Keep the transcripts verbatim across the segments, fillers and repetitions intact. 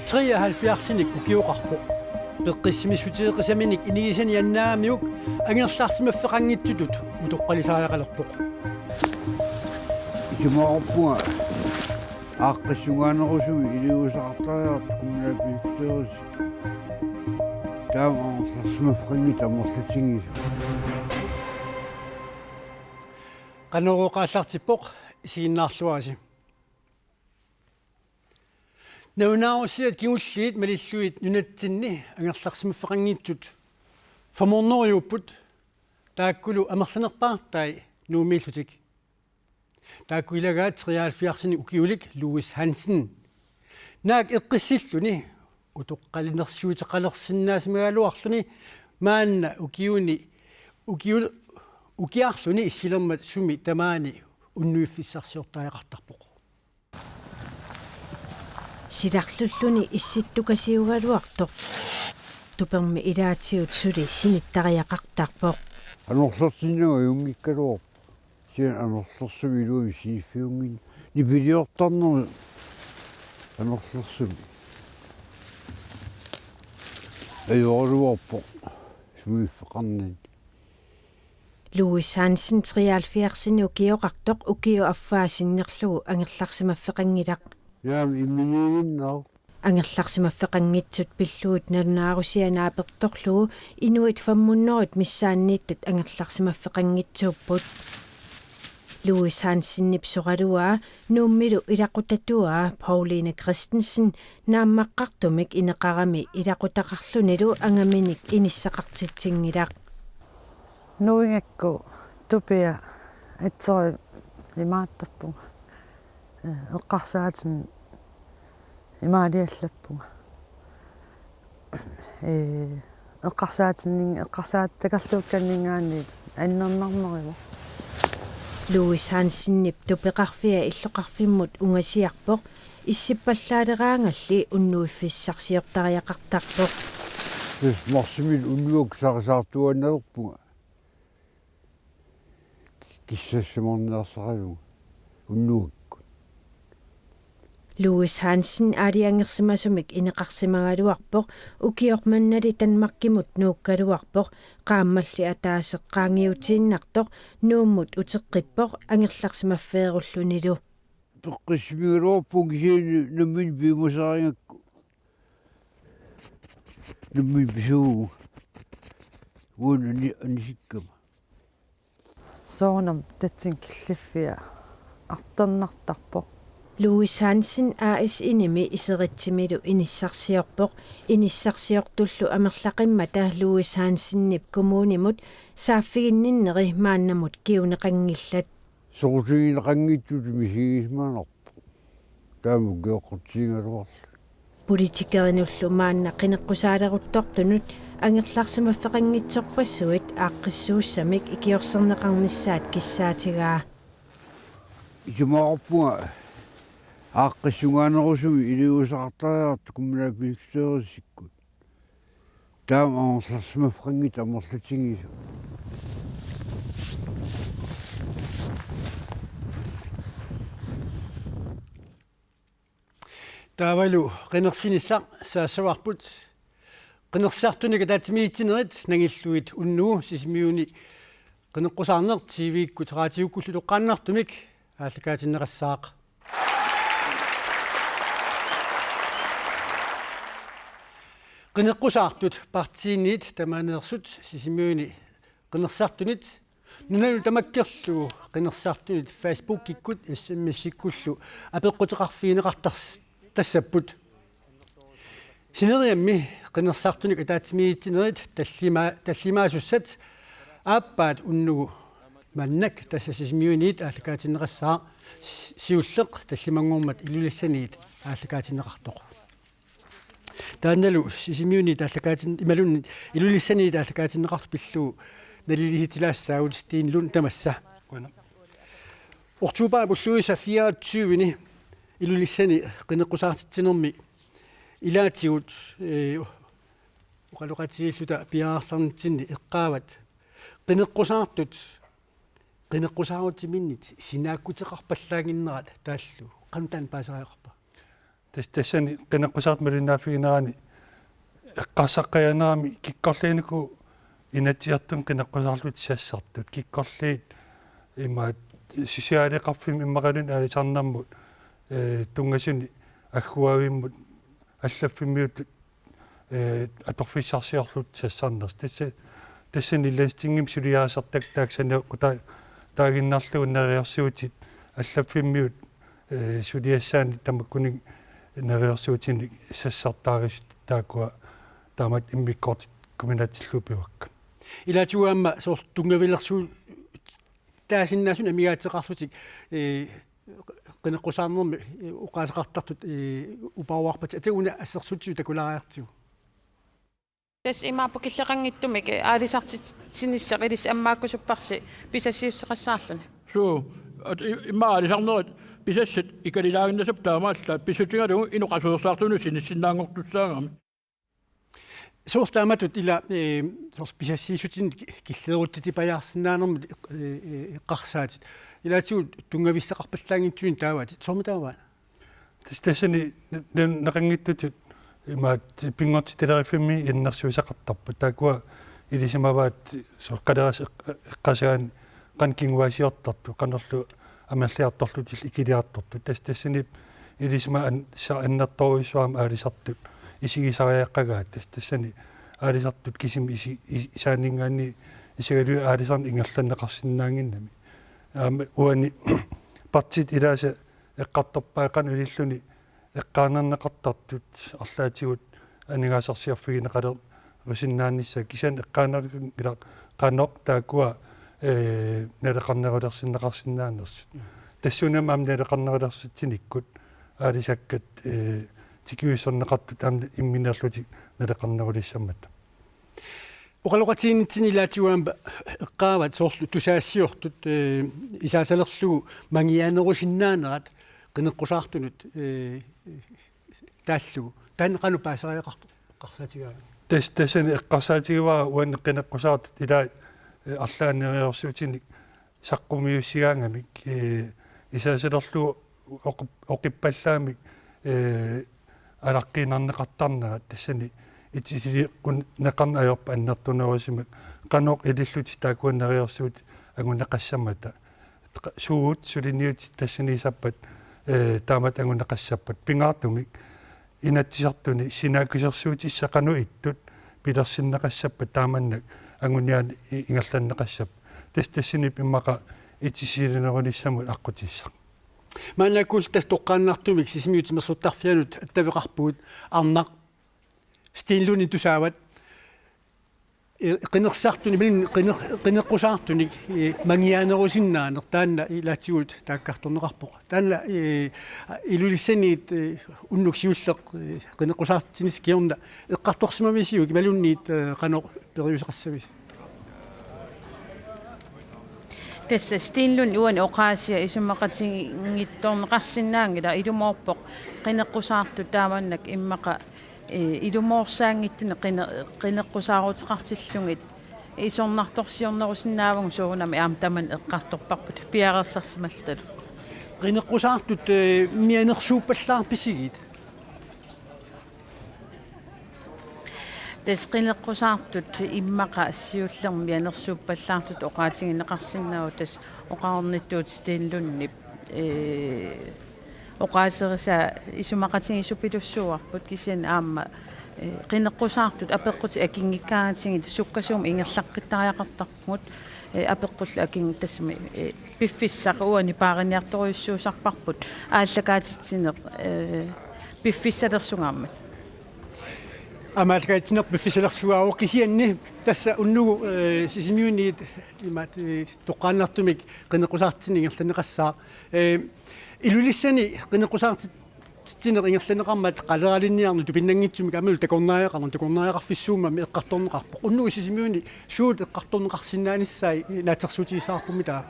Treoghalvfjerdsinik ukioqarpoq. Peqqissimissutigeqisaminik inigisani annaagamiuk angerlarsimaffeqanngitsutut utoqqalisariaqalerpoq. Isumaqarpunga aaqqissuunerusumik iliuuseqartariaqartoq kommunalbestyrelsi. Taama angerlarsimaffeqanngitsoq amerlatigisut. Qanorooq aallartippoq, isiginnaarluarisi. Nalunaarusiat kingulliit malillugit nunatsinni angerlarsimaffeqanngitsut femhundredejuupput, taakkulu amerlanerpaartai Nuummiillutik. Taakku ilagaat treoghalvfjerdsinik ukiulik Louis Hansen. Naak eqqissilluni utoqqalinersiuteqalersinnaasimagaluarluni maanna ukiuni, ukiu-, ukiarluni issilermat sumi tamaani unnuiffissarsiortariaqartarpoq. Silarlulluni issittukasiugaluartoq. Tupermi ilaatigut suli sinittariaqartarpoq. Anorlersinnanga ajunngikkaluarpoq. Kisianni anorlersumik iluamik siniffiunnginnama. Nipiliortarnermik anorlersumik. Ajoraluarpoq sumiiffeqarnani. Louis Hansen treoghalvfjerdsinik ukioqartoq ukiup affaa sinnerlugu angerlarsimaffeqanngilaq. Jaam, imminiiginnaq. Angerlarsimaffeqanngitsut pillugit nalunaarusiaq naapertorlugu inuit femhundredet missaanniittut angerlarsimaffeqanngitsuupput. Louis Hansenip soraluaa Nuummilu ilaqutatuaa Pauline Christensen naammaqqartumik ineqarami ilaqutaqarlunilu angaminik inissaqartitsinngilaq. Nuigakku tupia itsori imaattarpunga. Eqqarsaatin imaaliallappunga. Ee, eqqarsaatinnin-, eqqarsaat takorluukkanninngaanniit annernarneruvoq. Louis Hansenip tupeqarfia illoqarfimmut ungasiarpoq, issippallaaleraangalli unnuiffissarsiortariaqartarpoq. Tassa marsimiit unnuakkut saqisaartuaannalerpunga. Kissassimaarniarsaralugu unnuakkut. Louis Hansen aalajangersimasumik ineqarsimagaluarpoq, ukioq mannali Danmarkimut nuukkaluarpoq, qaammalli ataaseq qaangiutiinnartoq Nuummut uteqqippoq angerlarsimaffeerullunilu. Peqqissimigaluarpunga kisianni nammineq piumasarigakku. Nammineq pisuuvugut. Uani ani-, anisikkama. Soorunami tatsini killiffia artornartarpoq. Louis Hansen A S-inimi Iseritsimilu inissarsiorpoq. Inissarsiortullu amerlaqimmata Louis Hansenip kommunimut saaffiginninneri maannamut kinguneqanngillat. Soqutigineqanngitsutut misigisimanerpoq. Taama ukioqqutigigaluarluni. Politikerinullu maanna qineqqusaaleruttortunut angerlarsimaffeqanngitsorpassuit aaqqissuussamik ikiorserneqarnissaat kissaatigaa. Isumaqarpunga aaqqissuunerusumik iliuuseqartariaqartoq kommunalbestyrelsikkut. Taama angerlarsimaffeqanngitsoq amerlatigisut. Taavalu qinersinissaq saassavarput. Qinersisartunik ataatsimiititsinerit nangillugit unnugu Sisimiuni qineqqusaarneq T V-kkut raatiukkullu toqqaannartumik aallakaatinneqassaaq. Qineqqusaartut partiiniit tamaaneersut Sisimiuni qinersisartunit nunalu tamakkerlugu qinersisartunit Facebookikkut S M S-ikkullu apeqquteqarfigineqartas-, tassapput. Sineriammi qinersisartunik ataatsimiititsinerit tallima-, tallimaasussat aappaat unnugu mannak tassa Sisimiuniit aallakaatinneqassaaq, si-, siulleq tallimanngormat Ilulissaniit aallakaatinneqartoq. Taannalu Sisimiuniit aallakaatin-, imaluunniit Ilulissaniit aallakaatinneqartoq pillugu naliliisitilaassaaq Steen Lund tamassa. Oktobarip ulluisa fireogtyve-ni Ilulissani qineqqusaartitsinermi ilaatigut, eh, oqaloqatigiilluta piareersarnitsinni eqqaavat qineqqusaartut qineqqusaarutiminnit sinaakkuteqarpallaannginnerat taallugu qanoq taanna paaseriaqarpa? Tassa tassani qineqqusaartut malinnaaffiginerani eqqarsaqqajanerami kikkorliinikut Inatsisartuni qineqqusaarlutik sassartut, kikkorliit ima socialeqarfimmi immaqaluunniit aalisarnermut, eh, tunngasuni agguaavimmut allaffimmiutut, eh, atorfissarsiorlutik sassarnersut. Tassa, tassani Landstingimi suliarisartakkat taakku sananeqqutaa-, taaginnarlugu neriorsuutit allaffimmiut, eh, suliassaanik tamakkuninnga neriorsuutinik sassartaarisut taakkua taamatut immikkoortikkuminatsillugu pivakka. Ilaatigut aamma soorlu tunngavilersuut taasinnaasut amigaateqarlutik, eh, qineqqusaarnermi, eh, oqaaseqartartut, eh, uparuarpat atagu una assersuutigalugu takulaariartigu. Tassa imaappoq killeqanngitsumik, eh, aalisartitsinissaq ilissi ammaakkusupparsi pisassiissuteqassaarluni. Suu, at i-, immaqa aalisarnerit pisassat ikalilaaginnassapput taamaallaat pissutigalugu inuk qasuersaartunut sinissinnaanngortussaagami. Soorlu taamatut ila, eh, soorlu pisassiissutinik ki-, killeerutsitipajaarsinnaanermut, eh, eh, eqqarsaatit. Ilaatigut tunngavissaqarpallaanngitsunik taavaatit. Soormi taava? Tassa tassani ne-, ne-, neqanngitsutut imaat pinngortitaleriffimmi innersuussaqartarput. Taakkua ilisimavaat soorlu qaleras eq-, eqqaasagaanni qanoq kinguaassiortartut, qanorlu amerliartorlutillu ikiliartortut. Tassa tassani ilisimaat an-, sa-, annertoorujussuarmik aalisartut isigisariaqagaat. Tassa tassani aalisartut kisimik isi-, i-, isaanninngaanniit isigalugit aalisarneq ingerlanneqarsinnaannginnami. Aamma uani partiit ilaasa eqqartorpaat qanoq ililluni eqqaanerneqartartut arlaatigut aningaasarsiorfigineqalerusinnaanissaat, kisianni eqqaaneqanngilaq qanoq taakkua, eh, naleqarnerulersinneqarsinnaanersut. Tassuunami aamma naleqarnerulersitsinikkut aalisakkat, eh, tikiussorneqartut aamma imminerlutik naleqarnerulissammata. Oqaloqatigiinnitsinni ilaatigut aamma eqqaavat soorlu tusagassiortut, eh, isaasalerlugu mangiaanerusinnaanerat qineqqusaartunut, eh, taallugu. Taanna qanoq paaseriaqartoq eqqarsaatigaanga? Tassa tassani eqqarsaatigivara uani qineqqusaartut ilaat, eh, arlaannik neriorsuutinik saqqumiussigaangamik, eh, isaasalerlugu oqip-, oqippallaamik, eh, alaqqiinnarneqartarnerat tassani itisileeqqunneqarneq ajorput annertunerusumik qanoq ilillutik taakkua neriorsuutit anguneqassammata. Qa-, suut suliniutit tassaniisarpat, eh, taamatut anguneqassappat. Pingaartumik Inatsisartuni sinaakkusersuutissat qanoq ittut pilersinneqassappat taamannak anguniaanni i-, ingerlanneqassappat. Tassa tassani immaqa itisilerunissamut aqqutissaq. Maannakkut tassa toqqaannartumik Sisimiut timersortarfianut attaveqarpugut, Arnaq Stenlundip tusaavat. Eh, qinersisartunik, imaluunniit qiner-, qineqqusaartunik, eh, mangiaanerusinnaaneq taanna ilaatigut taakkartorneqarpoq. Taanna, eh, Ilulissaniit, eh, unnuk siulleq, eh, qineqqusaartitsinissaq kingorna eqqartorsimavisiuk imaluunniit, eh, qanoq periuseqassavisi? Tassa Stenlund uani oqaasia isumaqatigiittorneqarsinnaanngilaq, ilumoorpoq qineqqusaartut taamannak immaqa, eh, ilumoorsaanngitsunik qine-, qineqqusaaruteqartillugit isornartorsiornerusinnaavagut, soorunami aamma tamanna eqqartorparput piareersarsimalluta. Qineqqusaartut, eh, mianersuuppallaarpisigit? Tassa qineqqusaartut immaqa siullermik mianersuuppallaartutut oqaatigineqarsinnaavoq, tassa oqarnittut Stenlundip, eh, oqaaserisaa isumaqatigiissupilussuuarput, kisianni aamma, eh, qineqqusaartut apeqqutit akinngikkaangatsigit sukkasuumik ingerlaqqittariaqartarpugut, eh, apeqqullu akinngik tassami, eh, piffissaq uani paariniartorujussuusarparput aallakaatitsineq, eh, piffissalersugaammat. Aamma aallakaatitsineq piffissalersugaavoq, kisianni tassa unnugu, eh, Sisimiuniit imaat, eh, toqqaannartumik qineqqusaartitsineq ingerlanneqassaaq. Eh, Ilulissani qineqqusaartitsineq ingerlanneqarmat qaleralinniarneq tupinnanngitsumik aammalu takornariaqarneq, takornariaqarfissuummammi eqqartorneqarpoq. Unnugu Sisimiuni suut eqqartorneqarsinnaanissai naatsorsuutigissavarput, taava?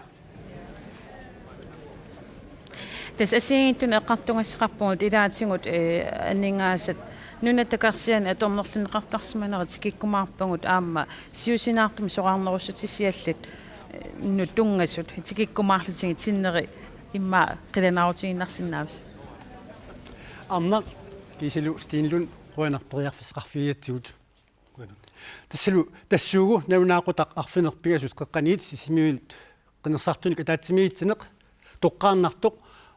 Tassa assigiinngitsunik eqqartugassaqarpugut ilaatigut, eh, aningaasat nunat takornariat atornerlunneqartarsimanerat tikikkumaarpagut, aamma siusinaartumik soraarnerussutisiallit Nuttungasut tikikkumaarlutigit sinneri immaqa qilanaarutigiinnarsinnaavasi. Arnaq, Kiisalu Stenlund, qujanaq periarfissaqarfigigatsigut. Tassalu tassuugu nalunaaqutaq arfineq-pingasut qeqqaniit Sisimiunut qinersisartunik ataatsimiitsineq toqqaannartoq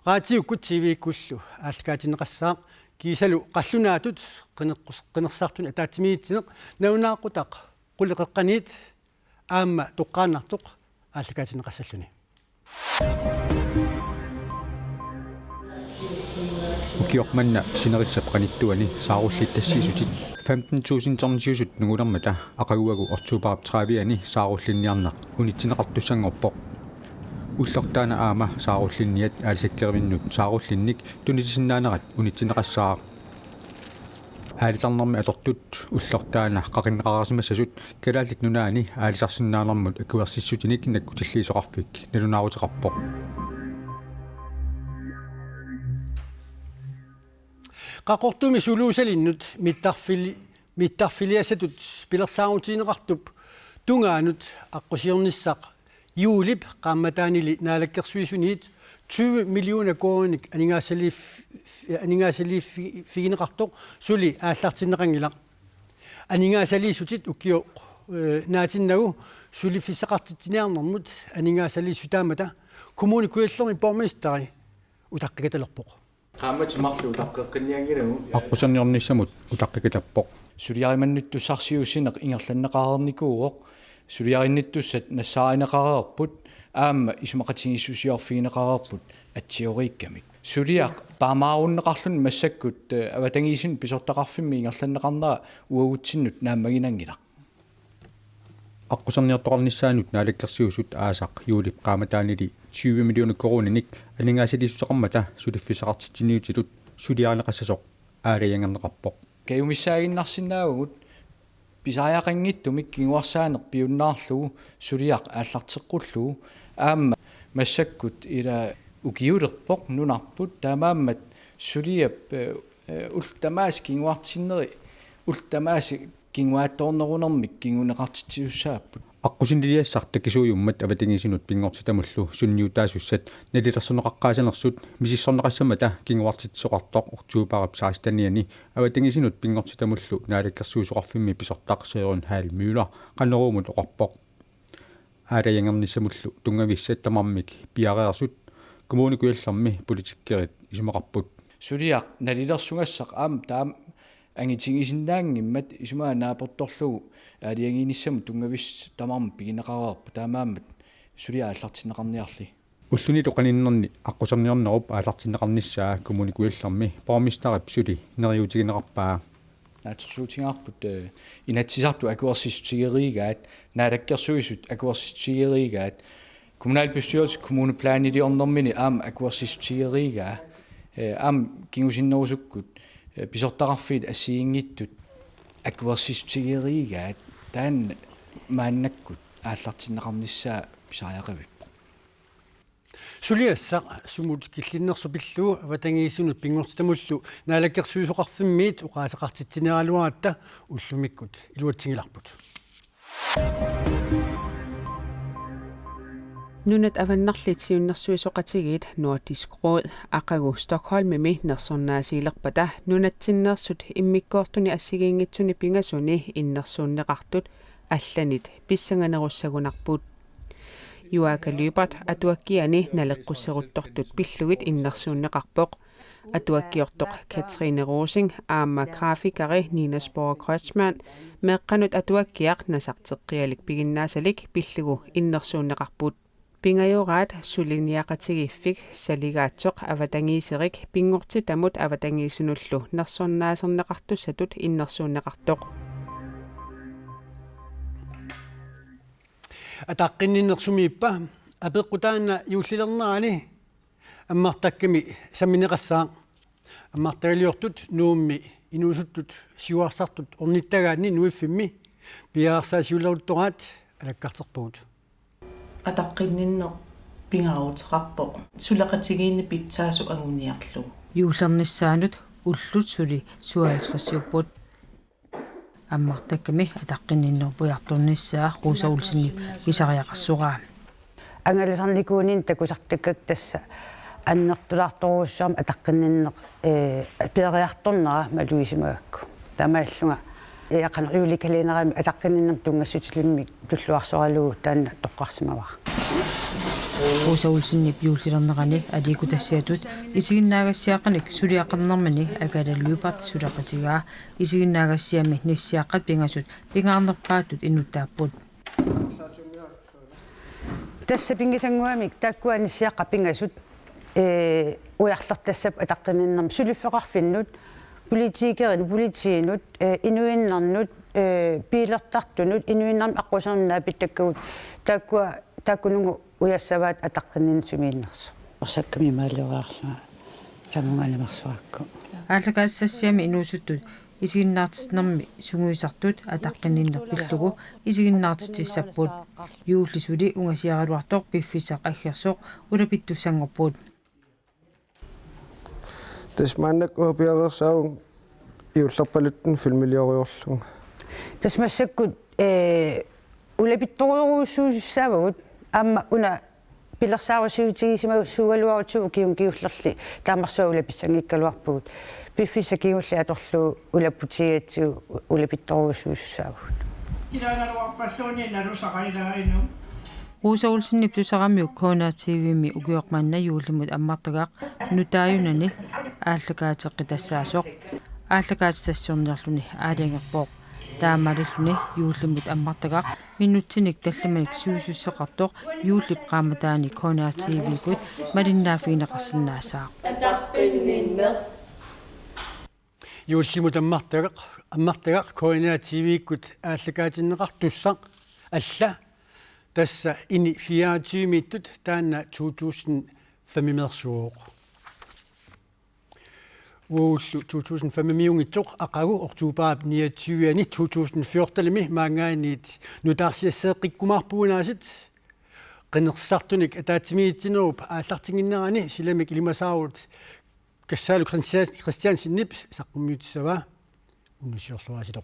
raatiukkut T V-kkullu aallakaatinneqassaaq. Kiisalu qallunaatut qineqqus-, qinersisartunik ataatsimiitsineq nalunaaqutaq qulit qeqqaniit aamma toqqaannartoq aallakaatinneqassalluni. Ukioq manna sinerissap qanittuani saarullittassiisutit femten tusind tonsiusut nungulermata aqaguagu oktobarip tredive-ani saarullinniarneq unitsinneqartussanngorpoq. Ulloq taanna aamma saarullinniat aalisakkerivinnut saarullinnik tunisisinnaanerat unitsinneqassaaq. Aalisarnermi atortut ulloq taanna qaqinneqareersimassasut Kalaallit Nunaanni aalisarsinnaanermut akuersissutinik nakkutilliisoqarfik nalunaaruteqarpoq. Qaqortumi suluusalinnut mittarfili-, mittarfiliassatut pilersaarutigineqartup tungaanut aqqusiornissaq juulip qaammataanili Naalakkersuisuniit tyve millioner koruuninik aningaasaliif-, aningaasaliiffigineqartoq suli aallartinneqanngilaq. Aningaasaliissutit ukioq, eh, naatinnagu suliffissaqartitsiniarnermut aningaasaliissutaammata Kommune Kujallermi borgmesteri utaqqikatalerpoq. Qaammatit marluk utaqqeqqinnianngilagut. Aqquserniornissamut utaqqikatappoq. Suliarimannittussarsiuussineq ingerlanneqareernikuuvoq, suliarinnittussat nassaarineqareerput aamma isumaqatigiissusiorfigineqareerput atsioriikkamik. Suliaq paamaarunneqarluni massakkut, eh, avatangiisinut pisortaqarfimmi ingerlanneqarnera uagutsinnut naammaginanngilaq. Aqquserniortoqarnissaanut Naalakkersuisut aasaq juulip qaammataanili tyve millioner koruuninik aningaasaliissuteqarmata suliffissaqartitsiniutitut suliarineqassasoq aalajangerneqarpoq. Kajumissaaginnarsinnaavagut pisariaqanngitsumik kinguarsaaneq piunnaarlugu suliaq aallarteqqullugu aamma massakkut ila ukiulerpoq nunarput taamaammat suliap, eh, eh, ullut tamaasa kinguartinneri ullut tamaasa kinguaattoornerunermik kinguneqartitsisussaapput. Aqqusiniliassaq takisuujummat avatangiisinut pinngortitamullu sunniutaasussat nalilersorneqaqqaassanersut misissorneqassammata kinguartitsisoqartoq oktobarip sekstenianni avatangiisinut pinngortitamullu Naalakkersuisoqarfimmi pisortaq Søren Hall Møller Qanoruumut oqarpoq. Aalajangernissamullu tunngavissat tamarmik piareersut Kommune Kujallermi politikerit isumaqarput. Suliaq nalilersugassaq aamma taama angitigisinnaanngimmat isumaga naapertorlugu aalajangiinissamut tunngavissat tamarmik pigineqareerput taamaammat suliaq aallartinneqarniarli. Ullunilu qaninnerni aqquserniornerup aallartinneqarnissaa Kommune Kujallermi borgmesterip suli neriuutigineqarpaa. Naatsorsuutigaarput, eh, Inatsisartut akuersissutigereeraat, Naalakkersuisut akuersissutigereeraat, kommunalbestyrelse kommuneplaniliornermini aamma akuersissutigereeraa, eh, aamma kingusinnerusukkut, eh, pisortaqarfiit assigiinngitsut akuersissutigereeraat, taanna maannakkut aallartinneqarnissaa pisariaqavippoq. Suliassaq sumut killinnersoq pillugu avatangiisinut pinngortitamullu Naalakkersuisoqarfimmiit oqaaseqartitsineraluaratta ullumikkut iluatsinngillarput. Nunat Avannarliit Siunnersuisoqatigiit Nordisk Råd aqagu Stockholmimi nersornaasiilerpata nunatsinneersut immikkoortuni assigiinngitsuni pingasuni innersuunneqartut allanit pissanganerussagunarput. Juaaka Lyberth atuakkiani naleqqusseruttortut pillugit innersuunneqarpoq. Atuakkiortoq Katrine Rosing aamma grafikeri Nina Spohr Kreutzmann meeqqanut atuakkiaq nasarteqqialik piginnaasalik pillugu innersuunneqarput. Pingajuaat suliniaqatigiiffik saligaatsoq avatangiiserik pinngortitamut avatangiisinullu nersornaaserneqartussatut innersuunneqartoq. Ataqqinninneq sumiippa? Apeqqut taanna juullilernerani ammartakkami sammineqassaaq. Ammartagaliortut Nuummi inuusuttut siuarsartut ornittagaanni Nuiffimmi piareersaat siuleruttoraat alakkarterpagut. Ataqqinninneq pingaaruteqarpoq suleqatigiinni pitsaasoq anguniarlugu. Juullernissaanut ullut suli syvoghalvtredsiupput. Ammartakkami ataqqinninnerup ujartornissaa Rosa Olsenip pisariaqassoraa. Angalasarnikuuninni takusartakkakka tassa annertulaartorujussuarmik ataqqinninneq, ee, peeriartornera malugisimagakku. Taamaallunga, ee, qanoq juulekalenderimik ataqqinninnermik tunngassutilimmik tulluarsoralugu taanna toqqarsimavara. Rosa Olsenip juullilernerani aliikkutassiatut isiginnaagassiaqqanik suliaqarnermini Agathe Lyberth suleqatigaa. Isiginnaagassiami nissiaqqat pingasut pingaarnerpaatut inuttaapput. Tassa pigisannguamik taakkua nissiaqqat pingasut, ee, ujarlertassapput ataqqinninnermik suliffeqarfinnut, politikerinut, politiinut, ee, inuinnarnut, ee, biilertartunut, inuinnarmik aqqusernup naapittakkagut, taakkua, taakkununnga ujassavaat ataqqinninneq sumiinnersoq. Orsakkamik imaaliorarlunga tamunga animersuakku. Aallakaatitassiami inuusuttut isiginnaartitsinermi sungiusartut ataqqinninneq pillugu isiginnaartitsissapput. Juulli suli ungasiaraluartoq piffissaq aggersoq ulapittussanngorput. Tassa maannakkut piareersaavunga juullerpaluttunik filmiliorlunga. Tassa massakkut, ee, ulapittorujussuusussaavagut aamma una pilersaarusiutigisimasuugaluarutsigu ukiuni kingullerni taamarsuaq ulapissanngikkaluarpugut. Piffissaq kingulleq atorlugu ulapputigigatsigu ulapittorujussuusussaavagut. Ilaagaluarpalluunniit nalusaqailaarinut. Rosa Olsenip tusaramiuk K N R T V-mi ukioq manna juullimut ammartagaq nutaajunani aallakaateqqitassaasoq. Aallakaatitassiornerluni aalajangerpoq. Taamaalilluni juullimut ammartagaq minutsinik tallimanik sivisussuseqartoq juullip qaammataani K N R T V-kkut malinnaaffigineqarsinnaassaaq. Juullimut ammartagaq, ammartagaq K N R T V-kkut aallakaatinneqartussaq alla tassa ini fireogtyve-miittut taanna to tusind fem-imeersuuvoq. Uagullu to tusind fem-imiunngitsoq aqagu oktobarip niogtyve-ani to tusind fjorten-imi maanngaanniit nutaarsiasseeqqikkumaarpugut aasiit. Qinersisartunik ataatsimiigitsinerup aallartinnginnerani silamik ilimasaarut Kassaalu Christian-, Christiansenip saqqummiutissavaa, unnussiorluarisilu.